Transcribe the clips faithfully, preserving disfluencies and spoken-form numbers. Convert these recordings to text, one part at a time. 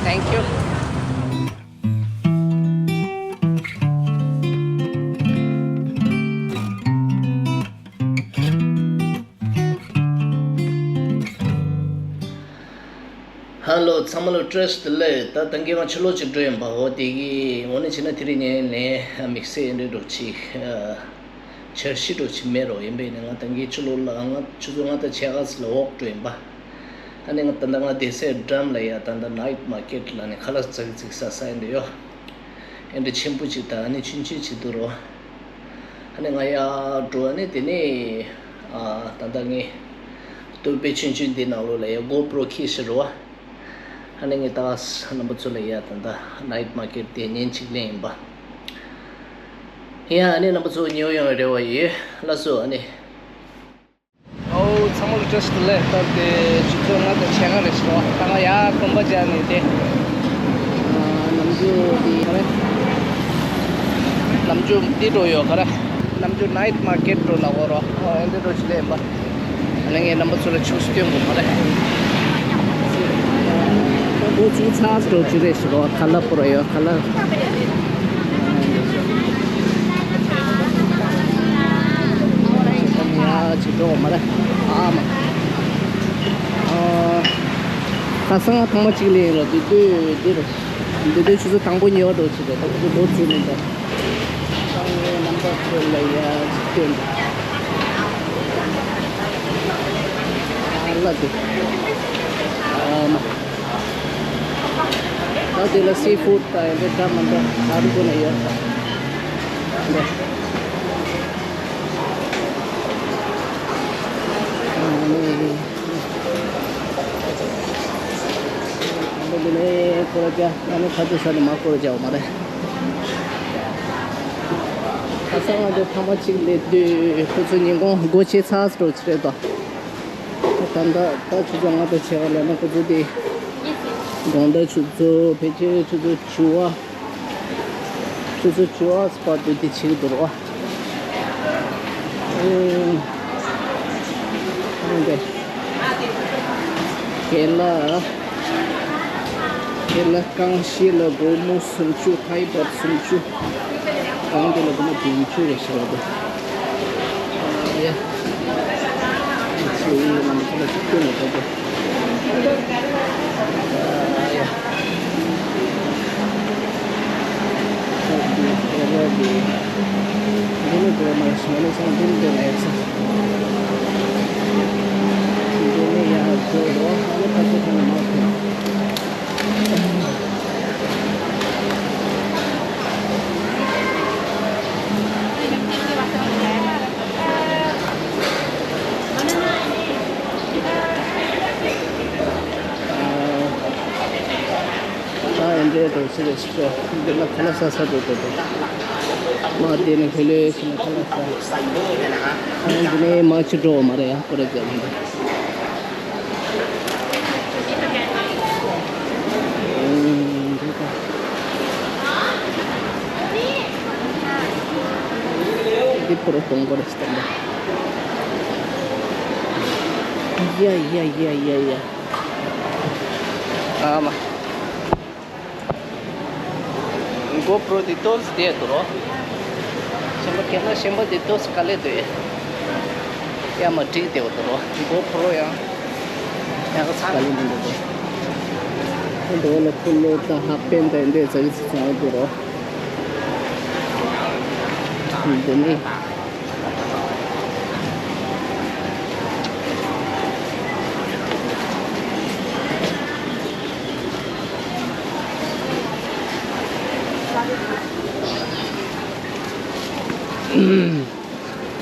Thank you. ཧ་ལོ། ཚང་མ་ལ་བཀྲ་ཤིས་བདེ་ལེགས། ད་ད་གིན་ང་ཕྱི་ལོགས་ཅིག་འགྲོ་ཡིན་པ། འོ་དེ་གི་འོ་ནི་བྱས་ན་དེ་རིང་ངས་ནས་དམིགས་བསལ་འདྲ་འགྲོ་ཅིག་འཆར་གཞི་འགྲོ་ཅིག་མེད་རོགས། ཡིན་པས་ནི་ང་ད་གིན་ཕྱི་ལོགས་ལ་ང་ཆུ་ཚོད་ལྔ་དང་ཕྱེད་ཀ་ཙམ་ལ་ཝོག་འགྲོ་ཡིན་པ། ཨ་ནི་ང་ད་ལྟ་ང་བསྡད་སའི་འགྲམ་ལ་ཡ་ད་ལྟ་ནའིཊ་མར་ཀེཊ་ལ་ནི་ཁ་ལག་ཙག་ཙིག་ཟ་ས་ཡིན་འདྲ་ཡོད། ཨེ་འདྲ་ཆེན་པོ་ཅིག་དང་ཨ་ནི་ཆུང་ཆུང་ཅིག་འདུག་རོགས། ཨ་ནི་ང་ཡར་འགྲོ། ཨ་ནི་དེ་ནས་ཨ་ད་ལྟ་ངས་ཏོག་དཔེ་ཆུང་ཆུང་འདི་ནང་ལོགས་ལ་ཡ་གོ་པྲོ་འཁྱེར་ཤི་རོ། ཨ་ནི་ངས་ད་རྣམ་པ་ཚོ་ལ་ཡ་ད་ལྟ་ནའིཊ་མར་ཀེཊ་དེ་བརྙན་ཅིག་ལེན་ཡིན་པ། ཡ་ཨ་ནི་རྣམ་པ་ཚོ་ཉེ་བོ་ཡོང་བའི་རེ་བ་ཡོད། ལགས་སོ། ཨ་ནི། ཨོ་ཚང་མ་ལ་བཀྲ་ཤིས་བདེ་ལེགས། སྟབས་བདེ། ཆུ་ཚོད་ལྔ་དང་ཕྱེད་ཀ་རེད་ཤག་ད་ང་ཡར་གོམ་པ་རྒྱག་ནས་བསྡད། ཨ་ནམ་རྒྱུན་འདི་ག་རེ། ནམ་རྒྱུན་འདི་འགྲོ་ཡོད་ག་རེ། ནམ་རྒྱུན་ནའིཊ་མར་ཀེཊ་འགྲོ་ལ་འོ་རོ། ཨོ་ཨེ་འདི་འགྲོ་ཅི་ལས་ཡིན་པ། ཨ་ནི་ངས་རྣམ་པ་ཚོ་ལ་ཆུ་སྟོན་དགོས་མ་རེད། ད་འགོ་ཚུགས་ཚར་འགྲོ་ཅི་རེད་ཤག་ཁ་ལག་པོ་ར་ཡོད་ཁ་ལག་ཡ་ཅིག་འགྲོ་མ་རེད། ཨ་མ། ཨ། ཁ་སང་ཐེངས་མ་གཅིག་ལས་ར་འདི་དུས་འདིར། འདི་དུས་ཆུ་ཚོད་དང་པོ་ཉེ་བ་འགྲོ་ཆེ་རེད། ད་ཆུ་ཚོད་འགོ་ཚུགས་མིན་ད། ཁ་སང་ངའི་རྣམ་པ་ཚོ་ལ་ཡ་ཅིག་སྟོན། ཨ་ལ་དེ། ཨ་མ། ད་དེ་ལ་སི་ཕུཌ་དང་ཡང་འདྲ་འདྲ་མི་འདྲ་ཨ་རུ་ཀོ་ན་ཡོད། འདི་ནས་སྐོར་རྒྱག་ཨ་ནི་ཁ་ཐུག་ས་ནས་མ་སྐོར་རྒྱག་མ་རེད། ཁ་སང་ང་ཚོ་ཐེངས་མ་གཅིག་སླེབས་དུས་ཁོ་ཚོ་ཉིན་གུང་སྒོ་ཕྱེ་ཚར་འགྲོ་ཆེ་རེད་དོ། ད་ལྟ་ད་ཆུ་ཚོད་ལྔ་དང་ཕྱེད་ཀ་ལ་ནི་ཁོ་ཚོ་དེ་དགོང་དག་ཆུ་ཚོད་ཕལ་ཆེར་ཆུ་ཚོད་བཅུ་པ། ཆུ་ཚོད་བཅུ་པ་སྤར་དུས་དེ་བྱེད་ཀྱི་འདུག་རོ། ཨེ། ཨེ་འདྲ། ཁེ་ལ། ཁེ་ལ་རྐང་བཞི་ལ་སྒོར་མོ་སུམ་ཅུ། ཐའི་བྷཊ་སུམ་ཅུ། རྐང་བདེ་ལ་སྒོར་མོ་བདུན་ཅུ་རེ་ཞིག་རེད་འདུག་ཨ་ཡ། ཚེ་ཡི་ལམ་ཁ་ལ་ཅིག་སྟོན་ནས་འགྲོ་འདུག་ཨ་ཡ། ད་ཨེ་འདྲའི་འགྲོ་ཚུལ་རེད་ཤག་འདི་ལ་ཁ་ལག་ཟ་ས་འགྲོ་འགྲོ་འགྲོ། མ་དེ་ནས་ཧེ་ལེ་ཞིག་ནས་ཁ་ལག་ཟ། ཨ་འདི་ནས་མ་ཅི་འགྲོ་བ་མ་རེད་ཡ། ཁོ་རེ་རྒྱབ་འདི། འདི་ཕོ་རོ་གཏོང་གོ་རེ་ཞིག་ཡ་ཡ་ཡ་ཡ་ཡ། ཨ་མ། གོ་པྲོ་དེ་ཏོག་ཙམ་བསྡད་འདུག་རོ། གཞན་པ་ཁྱེད་ན་གཞན་པ་དེ་ཏོག་ཙམ་དཀའ་ལས་འདུག་ཡ། ཡ་མ་འགྲིག་བསྡད་འདུག་རོ། གོ་པྲོ་ཡང་ཡང་དཀའ་ལས་འདུག་འདུག་ཨ་འདྲ་ལ་ཕུ་ལོ་དང་ཧབ་པན་དང་འདྲ་ཙག་ཙིག་བཙོང་འདུག་རོ། འདི་ནི།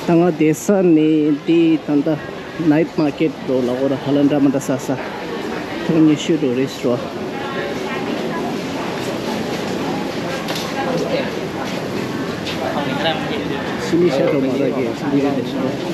ད་ང་བསྡད་ས་ནི་འདི་ད་ལྟ་ནའིཊ་མར་ཀེཊ་འགྲོ་ལ་འོ་ར་ཧ་ལ་འདྲ་མི་འདྲ་ཟ་ས། ཐེངས་ཉི་ཤུ་འགྲོ་རེད་ཟེར་བ། ཕྱི་མི་ཤ་འགྲོ་མ་ར་གི་ཕྱི་མི་རེད་ཟེར་བ།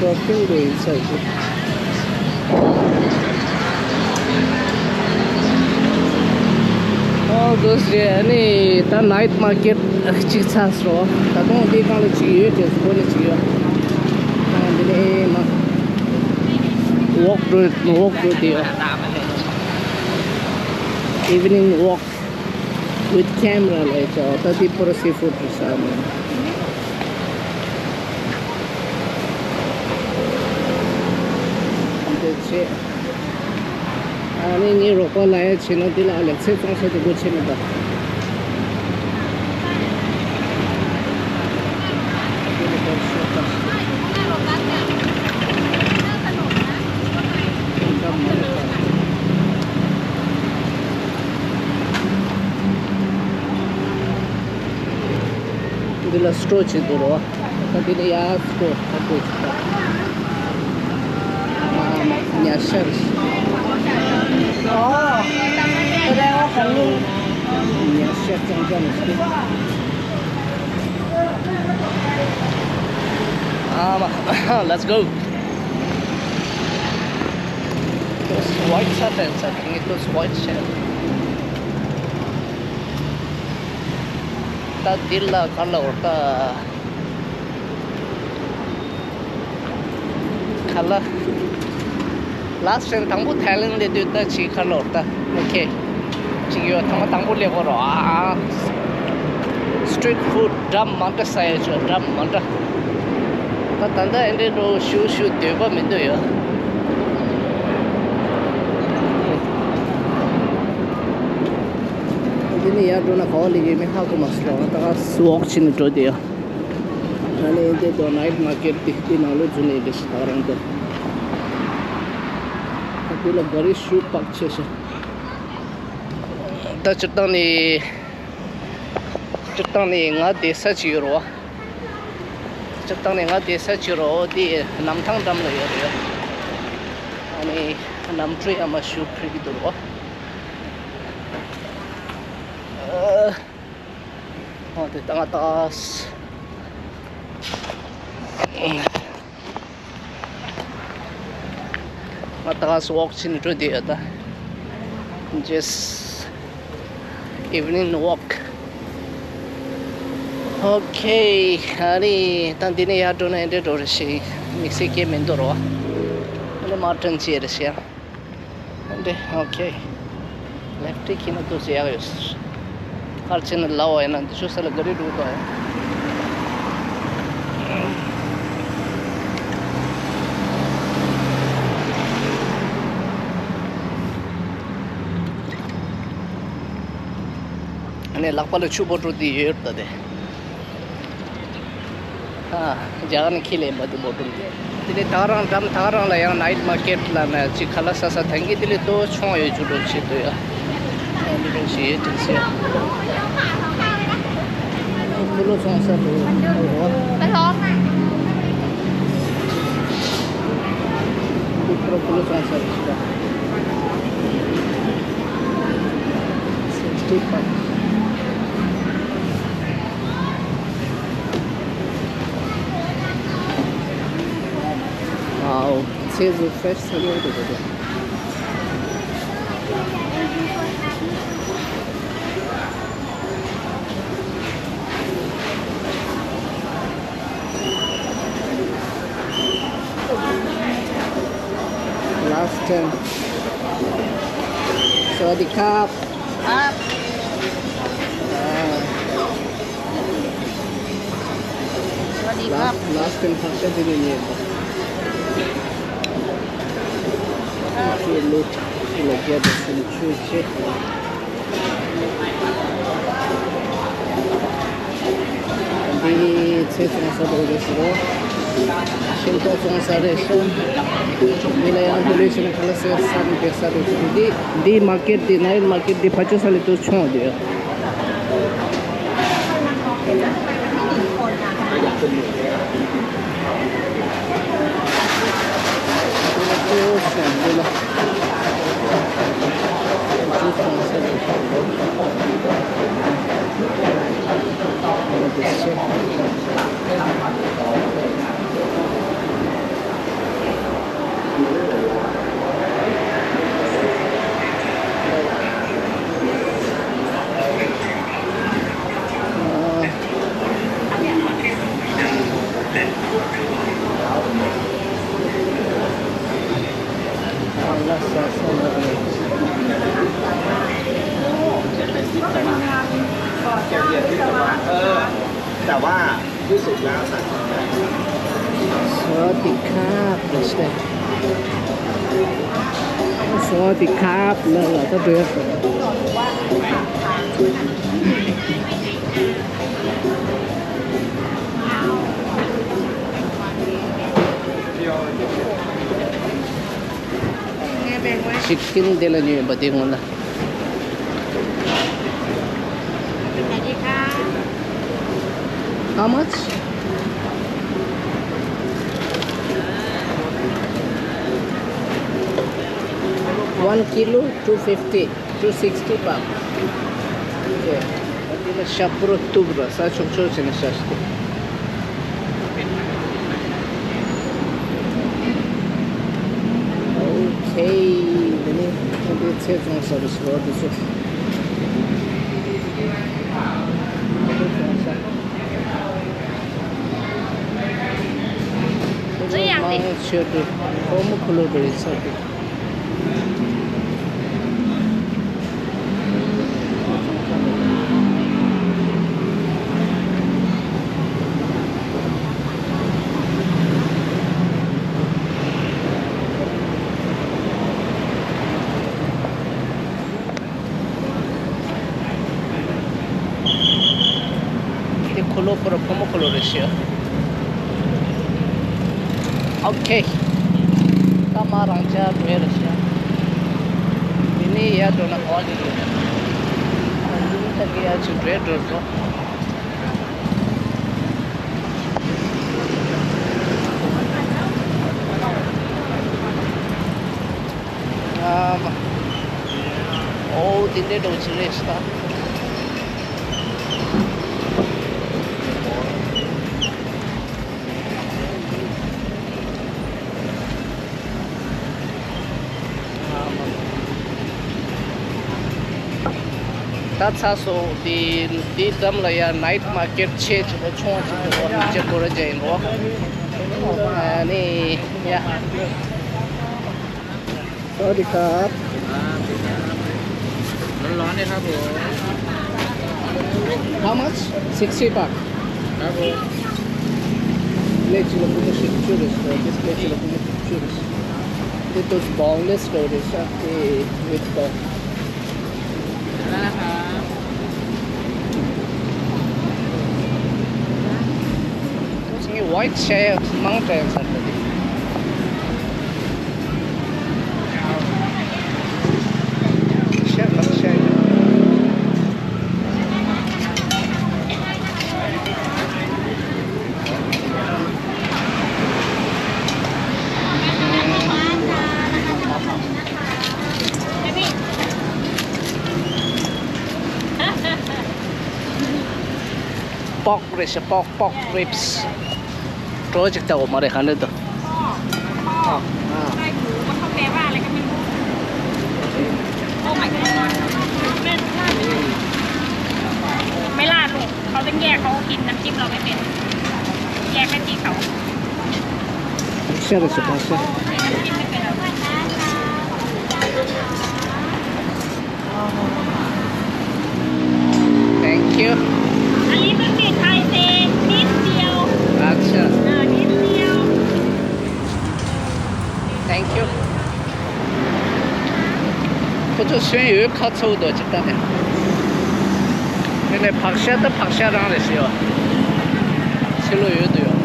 Shopping going inside. All those རེད། ཨ་ནི་ད་night market གཅིག་ཚར་སོང་། ད་དུང་འདི་སྒང་ལ་གཅིག་ཡོད་དེ་སྒོ་ནས་གཅིག་ཡོད། ཨ་འདི་ནས་མ་walk through, walk through དེ་ཡོད། Evening walk with camera ལ་ཡོད་ཅོག་ད་འདི་པོ་ར་seafood རེད་ཤག་ནི། འདི་བྱས། ཨ་ནི་ངའི་རོགས་པ་ལ་ཡ་བྱས་ན་འདི་ལ་ལེགས་ཚད་བཙོང་ས་དེ་སྒོ་ཕྱེ་མི་འདུག་འདི་ལ་སི་ཊོར་ཅིག་འདུག་རོ། ད་འདི་ལ་ཡ་སི་ཊོར་ད་འདུག་ཅིག་ད། ཨ་མ་ཉ་ཤར། ཨོ། ཉ་ཤར་ཙང་ཙང་ཞིག་ཨ་མ། Let's go. Those white shirt and something. It was white shirt. ད་འདི་ལ་ག་ལ་འོར་ད། ག་ལ། Last time དང་པོ་Thailand སླེབས་དུས་ད་ཅིག་ག་ལ་འོར་ད། Okay. ཅིག་ཡོད། ཐེངས་མ་དང་པོ་སླེབས་གོ་རོ། ཨ། Street food འདྲ་མི་འདྲ་ཟ་ཡ་ཅོ་འདྲ་མི་འདྲ། ད་ད་ལྟ་ཨེ་འདྲའི་འགྲོ་ཞུ་ཞུ་འདོད་པ་མི་འདུག་ཡོད། འདི་ནས་ཡར་འགྲོ་ན་ག་བ་སླེབས་ཡོད་མེད་ཧ་གོ་མ་སོང་། ད་ག་walk བྱས་ནས་འགྲོ་དེ་ཡོད། ཨ་ནི་འདི་དོ་night market དེ་དེ་ནང་ལོགས་འཛུལ་ནས་འདི་ཞིག་ད་རང་འདི། ད་དེ་ལ་ག་རེ་ཞུ་པག་ཆེ་ཤག་ད་སྤྱིར་བཏང་ནས་སྤྱིར་བཏང་ནས་ང་བསྡད་ས་ཅིག་ཡོད་རོ། སྤྱིར་བཏང་ནས་ང་བསྡད་ས་ཅིག་ཡོད་རོ། དེ་གནམ་ཐང་འགྲམ་ལ་ཡོད་རེད། ཨ་ནི་གནམ་གྲུ་ཡར་མར་ཞུ་ཕུལ་གྱི་འདུག་རོ། ཨ། ཨོ་དེ་ད་ང་ད། ང་ད་ག་སེ་walk བྱེད་ནས་འགྲོ་བསྡད་ཡོད་ད། Just evening walk. Okay. ཨ་ནི་ད་འདི་ནས་ཡར་འགྲོ་ན་ཨེ་འདྲས་འགྲོ་རེད་ཤག་དམིགས་བསལ་སྐད་མི་འདུག་རོ། ཨ་ནི་མར་ཐོན་བྱས་རེད་ཤག་འདི། Okay. Left ཁྱེར་ན་ཏོག་ཙམ་ཡག་ཡོད་ཟེར། ཕར་ཕྱིན་ན་ལའོ་ཡིན་ན་འདི་ཆུ་ས་ལ་ག་རེ་འགྲོ་དོ་ཡ། ཨ་ནི་ལག་པ་ལ་ཆུ་བོ་འགྲོ་དེ་ཡོད་ད་དེ། ཨ། རྒྱ་གར་ནས་ཁྱེར་ལེན་པ་དེ་བོ་ཀྲུང་དེ། དེ་ནས་ད་རང་འགྲམ་ད་རང་ལ་ཡང་night market ལ་ན་ཅིག་ཁ་ལག་ཟ་ས་ཐང་གི་དེ་ལས་ལྟོ་ཆུང་ཡོད་རྒྱུ་འགྲོ་ཆེད་དུ་ཡ། ཨ་འདི་འདྲ་ཞིག་ཡོད་དེ་ཟེར། ཕུ་ལོ་ཚོང་ས་དེ་རོ། འདི་ཕུ་ལོ་ཕུ་ལོ་ཚོང་ས་རེད་ཤག sixty five. Wow, ཚལ་བཟོ་fresh ཚལ་ཡོད་དོ་དོ་དོ། Last time. สวัสดีครับ ครับ อ่า สวัสดีครับ Last, last timeพักกันที่นี่เนี่ยครับ ครับ ช่วยลูกที่เราเก็บเป็นช่วยเช็ค འདི་ཚལ་བཙོང་ས་འགྲོ་རེད་ཟེར་རོ། ཤིང་ཏོག་བཙོང་ས་རེད་ཤག་འདི་ལ་ཡང་འདི་ལས་ཤིང་ཁ་ལ་སེ་ས་ནི་བེ་ས་རེད་ཟེར། འདི་འདི་མར་ཀེཊ་འདི་ནའི་མར་ཀེཊ་འདི་ཕ་ཆོས་ས་ལས་དུ་ཆུང་བ་འདུག แต่ว่ารู้สึกล้าสายตา สวัสดีครับ สวัสดีครับ แล้วเราก็เดินไป ཅིག་ཀིན་དེ་ལ་ཉོས་པ་དེ་སྔོན་ལ། How much? One kilo, two fifty, two sixty baht. Okay. འདི་ལ་ཤ་པུ་རོ་གཏུབ་ར་ས་ཆོག་ཆོག་བྱས་ནས་ཤ་ཞིག Okay, འདི་ནི་འདི་ཚེ་བཙོང་ས་རེད་ཟེར་བ་འདི་ཚོ། ཚེ་བཙོང་ས། ཚེ་ཡང་དེ། མང་ཆེ་བ་ཕོ་མོ་ཁུ་ལོ་དེ་ཡིན་ས་རེད། དེ་ཁུ་ལོ་པོ་ར་ཕོ་མོ་ཁུ་ལོ་རེད་ཤག Okay. ད་མ་རང་ཅག་འགྲོ་ཡ་རེད་ཤག་དེ་ནས་ཡར་འགྲོ་ན་ག་པར་འགྲོ་དགོས། ཨ་ནི་ད་གི་ཡར་ཅིག་འགྲོ་འགྲོ་འགྲོ། ཨ་མ། ཨོ་དེ་འདྲའི་འགྲོ་ཅིག་རེད་ཤག་ད་ཚར་སོང་། དེ་དེའི་འགྲམ་ལ་ཡ་ནའིཊ་མར་ཀེཊ་ཆེ་ཆེ་པོ་ཆུང་ཆེ་པོ་ཅིག་སྒོ་ར་རྒྱག་ཡིན་རོ། ཨ་ནི་ཡ། สวัสดีครับ ร้อนๆเลยครับผม How much? Sixty baht. ครับผม Plate ละ kumu sik churus, this plate ละ kumu sik churus. It was boneless, so they served the with pork. แล้วนะครับ White share mountains under the share, not share. Pork ribs, pork, pork ribs. Project โอมาเลยครับเนี่ยตัว ไม่ราดลูก เขาต้องแยก เขาก็กินน้ำจิ้มเราไม่เป็น แยกแค่ที่เขา Share the support. Thank you. A little bit, I say นิดเดียว Acha. อ่า นิดเดียว Thank you. ཁོ་ཚོ་སོན་ཡོད་ཁ་ཚོ་དོ་ཅིག་ལྟ་ནས། དེ་ནས་བག་ཤ་ད་བག་ཤ་རང་རེད་ཟེར་བ། ཕྱི་ལོགས་ཡོད་དུ་ཡོད།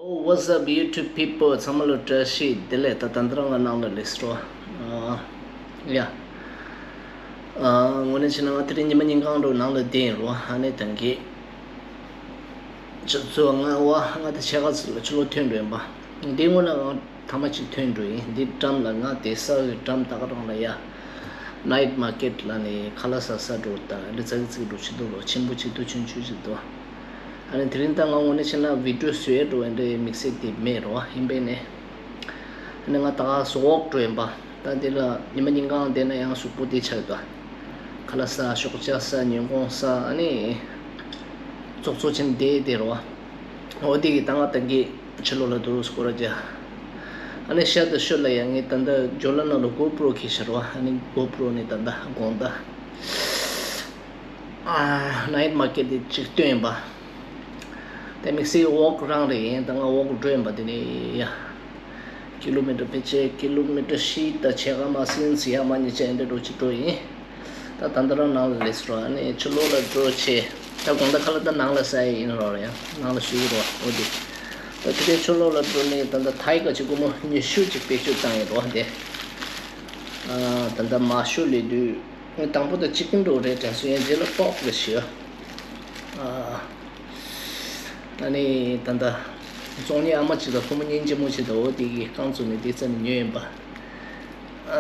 Oh, what's up, YouTube people? ཚང་མ་ལ་བཀྲ་ཤིས་བདེ་ལེགས། ད་ད་ལྟ་རང་ང་ནང་ལ་སླེབས་རོགས། ཨ། ཡ། ཨ། དངོས་གནས་བྱས་ན་ང་དེ་རིང་ཉི་མ་ཉིན་གང་འགྲོ་ནང་ལ་བསྡད་ཡིན་རོགས། ཨ་ནི་ད་གིན་ཆུ་ཚོད་ལྔ་བ་ལྔ་དང་ཕྱེད་ཀ་ཙམ་ལ་ཕྱི་ལོགས་ཐོན་འགྲོ་ཡིན་པ། འདི་སྔོན་ལ་ང་ཐེངས་མ་གཅིག་ཐོན་འགྲོ་ཡིན། འདི་འགྲམ་ལ་ང་དེ་ས་འོག་འགྲམ་ད་ག་རང་ལ་ཡ། Night market ལ་ནི་ཁ་ལག་ཟ་ས་འགྲོ་ད་འདི་ཙག་ཙིག་འགྲོ་ཆེ་འདུག་རོ། ཆེན་པོ་གཅིག་འདུག་ཆུང་ཆུང་གཅིག་འདུག་ཨ་ནི་དེ་རིང་ད་ང་དངོས་གནས་བྱས་ན་བི་ཌིའོ་བཟོ་ཡས་འགྲོ་ཡ་འདྲའི་དམིགས་བསལ་དེ་མེད་རོ། ཡིན་པས་ནི། ཨ་ནི་ང་ད་ག་ཟོག་འོག་འགྲོ་ཡིན་པ། ད་འདི་ལ་ཉི་མ་ཉིན་གང་བསྡད་ན་ཡང་གཟུགས་པོ་དེ་ཆགས་འདུག་ཁ་ལག་ཟ། ཞོགས་ཇ་ཟ། ཉིན་གུང་ཟ། ཨ་ནི་ཙོག་ཙོག་བྱས་ནས་བསྡད་བསྡད་རོ། འོ་དེ་གི་ད་ང་ད་གིན་ཕྱི་ལོགས་ལ་འདུག་སྐོར་ར་རྒྱག་ཨ་ནི་ཤར་དང་ཤོད་ལ་ཡང་ངས་ད་ལྟ་ཇོ་ལ་ནང་ལ་གོ་པྲོ་འཁྱེར་ཤག་རོ། ཨ་ནི་གོ་པྲོ་ནས་ད་ལྟ་དགོང་དག་ཨ་ནའིཊ་མར་ཀེཊ་དེ་ཅིག་སྟོན་ཡིན་པ། དེ་དམིགས་བསལ་ཝོག་རང་རེད། ཡིན་ད་ང་ཝོག་འགྲོ་ཡིན་པ། དེ་ནས་ཡ། ཀི་ལོ་མི་ཊར་ཕལ་ཆེར་ཀི་ལོ་མི་ཊར་བཞི་དང་ཕྱེད་ཀ་མ་ཟིན་ཙམ། ཡར་མར་ཉིས་ཆ་འདྲ་འགྲོ་ཅིག་འགྲོ་ཡིན། ད་ད་ལྟ་རང་ནང་ལ་སླེབས་སོང་རོ། ཨ་ནི་ཕྱི་ལོགས་ལ་འགྲོ་བྱས། ད་དགོང་དག་ཁ་ལག་ད་ནང་ལ་ཟ་ཡི་ཡིན་རོ། ཡང་ནང་ལ་བཞུགས་རོ། འོ་དེ། ད་དེ་རིང་ཕྱི་ལོགས་ལ་འགྲོ་ནས་ད་ལྟ་ཐའི་ཁ་ཅིག་སྒོར་མོ་ཉི་ཤུ་ཅིག་བེད་སྤྱོད་བཏང་ཡིན་རོ། དེ། ཨ། ད་ལྟ་མ་ཤོ་ལས་དུས། ངས་དང་པོ་ད་ཅི་ཀིན་འགྲོ་རེད་དྲན་སོང་། ཡང་རྗེས་ལ་པོག་རེད་ཤི། ཨ། ཨ་ནི་ད་ལྟ་བཙོང་མཁན་ཨ་མ་ཅིག་དང་བུ་མོ་སྙིང་རྗེ་མོ་ཅིག་དང་འོ་དེ་གིས་རྐང་བཙུགས་ནས་དེ་རྩ་ནས་ཉོས་ཡིན་པ། ཨ།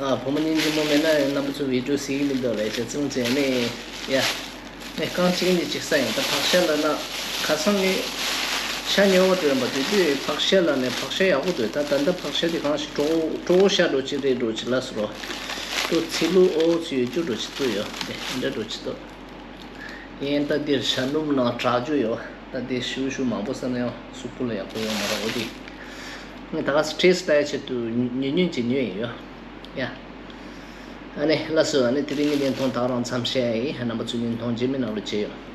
ཨ། བུ་མོ་སྙིང་རྗེ་མོ་མེད་ན་རྣམ་པ་ཚོ་བི་ཌིའོ་གཟིགས་ཀྱི་མི་འདུག་ལས་བྱས་ཙང་བྱས་ནས་ཡ། ངས་རྐང་གཅིག་ནས་གཅིག་ཟ་ཡིན། ད་བག་ཤ་ལབ་ན་ཁ་སང་ངས་ཤ་ཉོ་བར་འགྲོ་ཡིན་པ། དེ་དུས་བག་ཤ་ལབ་ནས་བག་ཤ་ཡག་པོ་འདུག་ད་ད་ལྟ་བག་ཤ་དེ་གང་ཞིག་གྲོ་གྲོ་བོ་ཤ་འགྲོ་ཅིག་རེད་འགྲོ་ཅིག་ལབ་སོང་རོ། ཏོ་ཚི་ལུ་ཨོ་ཚི་ཡོད་རྒྱུ་འགྲོ་ཅིག་ཏུ་ཡོད་དེ་འདྲ་འགྲོ་ཅིག་ཏུ། ཡིན་ད་འདིར་ཤ་སྣུམ་ནང་དྲག་རྒྱུ་ཡོད། ད་དེ་ཞུ་ཞུ་མང་པོ་ཟ་ན་ཡང་གཟུགས་པོ་ལ་ཡག་པོ་ཡོད་མ་རེད། འོ་དེ་ངས་ད་ག་སེ་ཊེ་སི་ཊི་ལྟ་ཡ་ཆེད་དུ་ཉུང་ཉུང་ཅིག་ཉོས་ཡིན་ཡོད་ཡ། ཨ་ནི་ལགས་སོ། ཨ་ནི་དེ་རིང་གི་བརྙན་ཐུང་ད་ག་རང་མཚམས་བཞག་ཡིན། རྣམ་པ་ཚོས་བརྙན་ཐུང་རྗེས་མའི་ནང་ལ་མཇལ་ཡོང་།